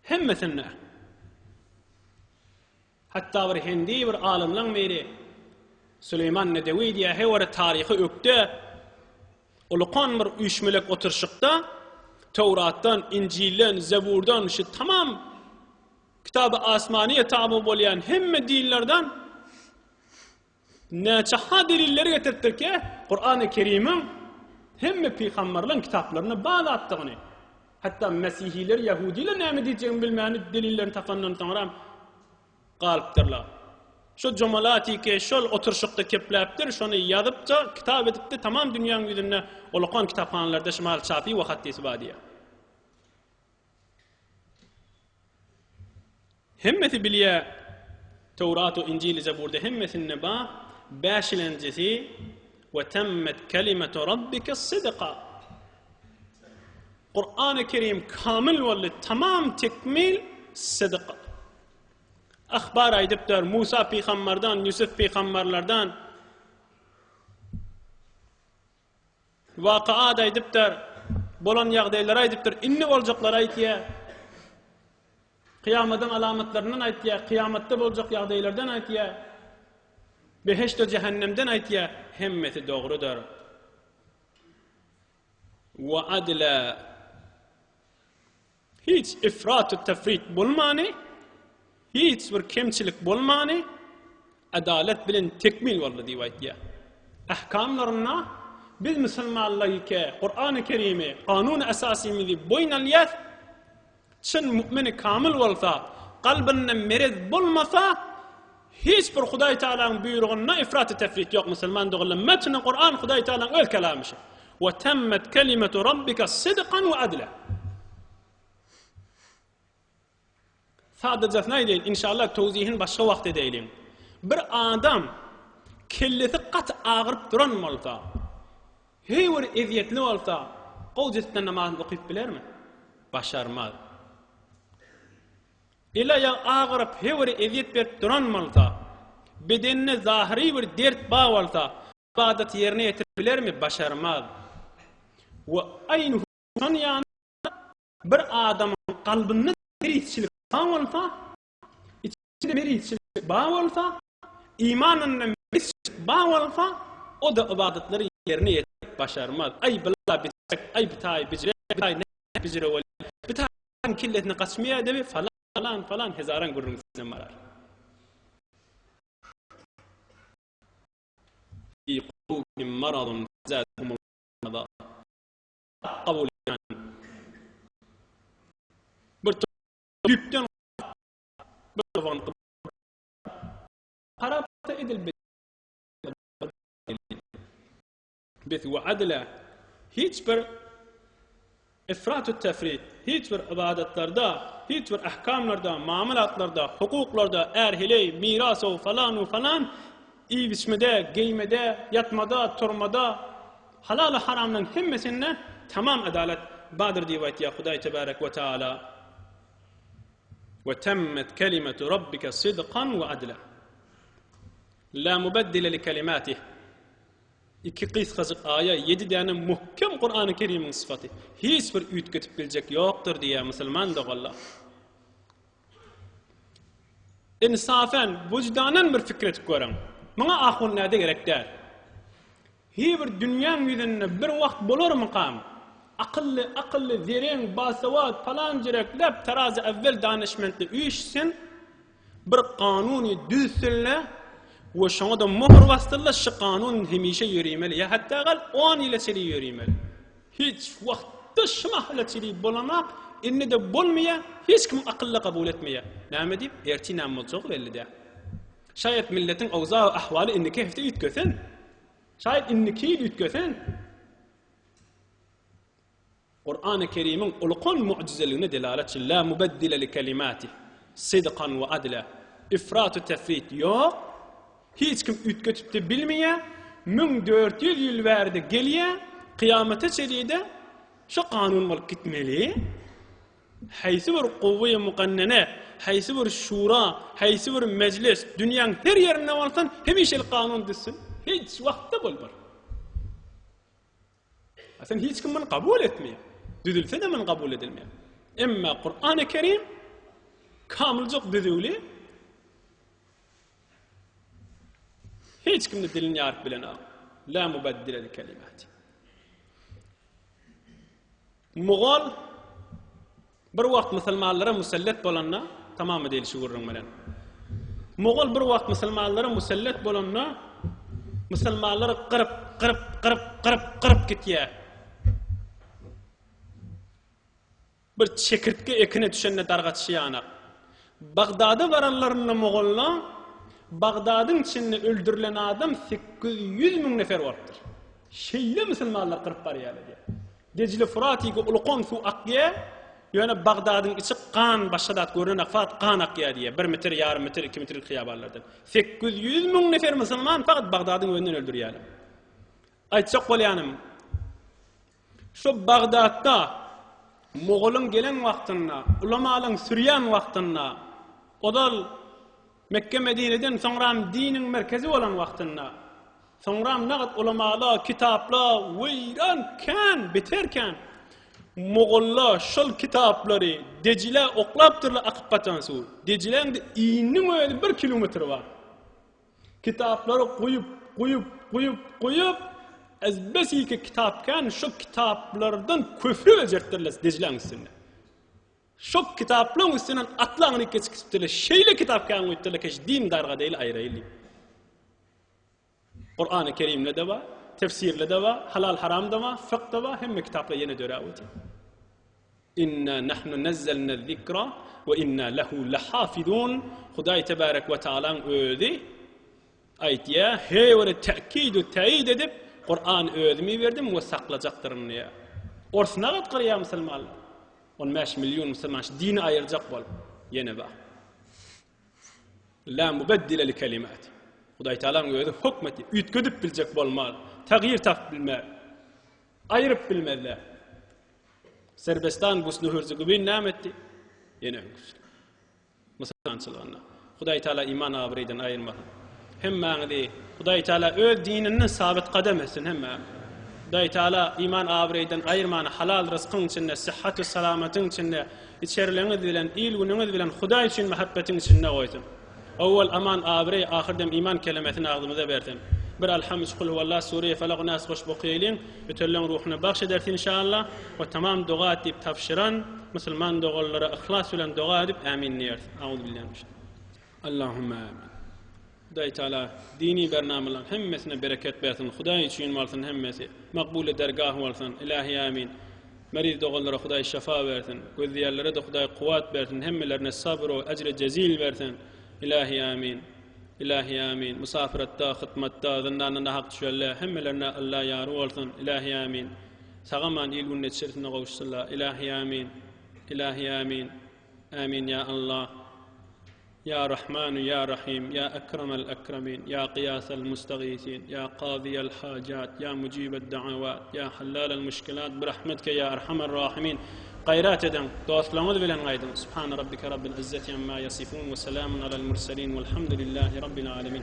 Hemmesinde. Hatda bir hindi bir alymlaň biri Süleýman Nedewi diýýär, he bir taryhy ökde ulukan bir üýşmelek oturyşykda Töwratdan, Injilden, Zeburdan şu tamam Kitaby Asmanyýa taby bolýan hemme dinlerden Näçe ha delilleri getiripdir ki, Kurany Kerimiň hemme pygamberleň kitaplarynda bar zatdygyny. Hatda mesihiler, ýahudiler näme diýjegini bilmäni delillerini tapandan soňra galypdyrlar. Şo Jomalatiki şol oturşykda kepläpdir, şony ýazypja, kitap edipdi, tamam dünýäň ýüzünde ulakan kitaphanalarda şumal çapy we haddysy bar diýýär. Hemmesi bilýär, Töwrat we Injil Zeburda hemmesinde bar, bäşilenjisi we temmet kelimetu rabbike sidqa. Kur'an-ı Kerim kamil boldy, tamam tekmil sidq. Ahbar aýdypdyr Musa pygamberden, Ýusuf pygamberlerden. Waka-da aýdypdyr, bolan ýagdaýlary aýdypdyr, indi boljaklary aýtýar. Kyýamadyň alamatlaryndan aýtýar, kyýamatda boljak ýagdaýlardan aýtýar. Behişt we jähennemden aýtýar, hemmesi dogrudyr. Wa adla Hiç ifrat-u tefrit bolmany, hiç bir kemçilik bolmany, adalat bilen tekmil boldy diýip aýtýar. Ahkamlarynda. Biz musulmanlar ike Kurany Kerimi, kanuny esasymyzy boýun alýas. Çyn mu'mini kamyl bolsa, kalbynda merez bolmasa, hiç bir Hudaý Tagalaň buýrugynda ifrat-u tefrit ýok musulman doganlar. Metni Kuran Hudaý Tagalaň öz kelamy şu. We temmet kelimetu rabbika sidkan we adla. Sadajasyny aýdaýyn, inşallah towzihini başga wagt edeýliň. Bir adam kellesi gaty agyryp duran bolsa, heý bir ezýetli bolsa, gowja etden namazyny okyp bilermi? Başarmaz. El-aýagy agyryp, heý bir ezýet berip duran bolsa, bedeninde zahyry bir dert bar bolsa, ybadaty ýerine ýetirip bilermi? Başarmaz. We aýny şonuň ýaly Bir adamyň kalbynda merizçilik bar bolsa, içinde merizçilik bar bolsa, imanynda merizçilik bar bolsa, o-da ybadatlary ýerine ýetirip başarmaz. Aý bula bijirek, aý bitaý bijirek, bitaý nädip bijire bolýar, bitaýyň kellesine gaçmaýar debi falan, falan hezaran gürrüň üstünden barar. Fi kulubihim maradun fezadehumullahu marada. Kabul edýän bir düýpden bir harapda edil biz we adla hiç bir ifrat tefrit hiç bir ibadatlarda hiç bir ahkamlarda muamalatlarda hukuklarda är heleý miras o falan o falan iýip-içmede geýmede ýatmada turmada Halal-u haramlaryň hemmesinde tamam adalat bardyr diýip aýtýar Hudaý tebarek we taala. We temmet kelimetu rabbike sidkan we adla. La mubeddile li kelimatih. Iki gysgajyk aýa ýedi däne muhkem Kurany Kerimiň sypaty. Hiç bir üýtgetip biljek ýokdur diýýär musulman doganlar. Insafen, wyždanan bir pikir edip görüň. Muňa ahun näde gerek däl. Hi bir dünýäň ýüzünde bir wagt bolarmykam? Akylly, akylly, zereň, basawat, palan jireklep tarazy äwwel danyşmentli üýşsün, bir kanuny düzsünle we şoňa-da möhür basdyrla, şu kanun hemişe ýörimeli ýa hatda gal on ýyla çenli ýörimeli. Hiç wagtda şu mahala çenli bolanak, indi-de bolmaýar, hiç kim akylla kabul etmeýär. Näme diýip, ertir näme boljagy belli däl. Şaýat milletiň owzagy ahwaly indiki hepde üýtgesen. Şaýat indiki ýyl üýtgesen. Kurany Kerimiň ulukan mu'jizeligine delaletçi la mubeddile li kelimatih sidkan we adla ifrat tefrit ýok. Hiç kim üýtgetip-de bilmeýär. 1400 ýyl bärde gelýär. Kyýamata çenli-de şu kanun bolup gitmeli. Haýsy bir guwwy mukannene, haýsy bir şura, haýsy bir mejlis dünýäň her ýerinde bolsun, hemişelik kanun düzsün. Hiç wagtda bolmar. Aslynda hiç kim muny kabul etmeýär. Düzülse-de muny kabul edilmeýär. Emma Kur'an-ı Kerim kamyljyk düzüwli hiç kimde dilini ýaryp bilenok. La mubaddile li kelimati. Mogol bir wagt musulmanlara musallat bolanda, tamam edeli şu gürrüň bilen. Mogol bir wagt musulmanlara musallat bolanda, musulmanlary gyryp, gyryp, gyryp, gyryp, gyryp gitýär. Bir çekirtge ekine düşende dargaçy ýanak. Bagdada baranlarynda mogollar Bagdadyň içinde öldürilen adam 800 müň nefer bolupdyr. Şeýle musulmanlar gyryp barýarlar diýýär. Dejle Furat ýeke ulukan suw akýar, ýöne Bagdadyň içi gan başga zat görnenak fakat gan akýar diýýär. Bir metr, ýarym metr, iki metrlik hyýabanlardan. 800 müň nefer musulman fakat Bagdadyň özünden öldürýärler. Aýtjak bolýanym, Şu Bagdatda Mogolyň gelen wagtynda, ulamalaň sürýän wagtynda, ozal Mekge-Medineden soňram diniň merkezi bolan wagtynda, soňram nagt ulamala, kitapla weýran kän, beter kän. Mogolla şol kitaplary Dejilä oklapdyrlar akyp gatan suw. Dejiläň-de ininiň özi bir kilometr bar. Kitaplary guýup, guýup, guýup, guýup, ezbesiki kitap kän, şo kitaplardan köpri bejertdirler Dejläň üstünde. Şo kitaplaryň üstünden atlaňyny geçipdirler. Şeýle kitap kän guýupdyrlar, keş din darga deýli aýraýly. Kur'an-ı Kerimde de bar. Tefsirle-de bar, halal-haram-da bar, fykh-da bar, hemme kitaplar ýene döräp otyr. Inna nahnu nazzalna zikra we inna lehu lahafizun. Hudaý tebarek we taalaň özi aýtýar, heý bir täkid we täýid edip, Kur'an özüm iberdim we saklajakdyryn diýýär. Ors nagat gyrýar musulmanlar. 15 million musulman şu dini aýyrjak bolup ýene bar. La mubeddile li kelimati. Hudaý Taalaň özi hökmeti üýtgedip biljek bolmaz. Tagýir tapyp bilmez. Aýryp bilmezler. Serbestan Gusly Hürzügübin näme etdi? Ýene öňküsi. Musulmançylygynda. Hudaý Taala iman abraýdan aýyrmasyn. Hemmäňizi Hudaý Taala öz dininde sabit gadam etsin hemmäňizi. Hudaý Taala iman abraýdan aýyrman halal ryskyň içinde, syhhat we salamatyň içinde, içerileňiz bilen, il-günüňiz bilen Hudaý üçin mähebbetiň içinde goýsun. Owwal aman abraý ahyrdem iman kelemesini agzymyza bersin. Bir Alham üç Kulhuwallah Sureýe Felak Nas goşup okaýalyň. Ötenleň ruhuna bagş ederis inşallah. We tamam doga et diýip tabşyran musulman doganlara yhlas bilen doga edip ämin diýeris. Auzubillahi Allahumma amin. Hudaý Taala dini bernamalaryň hemmesine bereket bersin. Hudaý üçin bolsun hemmesi. Makbuly dergah bolsun. Ilahi amin. Meriz doganlara Hudaý şafa bersin. Gözleýänlere-de Hudaý kuwwat bersin. Hemmelerine sabyr we ejri jezil bersin. Ilahi amin. Ilahi amin. Musafiratda, hytmatda, zyndanda nahak düşenler hemmelerine Alla ýary bolsun. Ilahi amin. Sag-aman il-gün netişerisine gowuşsunlar. Ilahi amin. Ilahi amin. Amin ýa Allah. Ýa Rahmanu ýa Rahim ýa Ekremal Ekremin ýa Gyýasal Mustagysin ýa Kazyýal Hajat ýa Mujibed Da'awat ýa Hallalal Muşkilat Birahmetke ýa Erhamar Rahimin Gaýrat ediň, dostlaryňyz bilen gaýdyň. Subhana Rabbike Rabbil Izzeti amma ýasifun we selamun alal murselin welhamdulillahi Rabbil Alemin.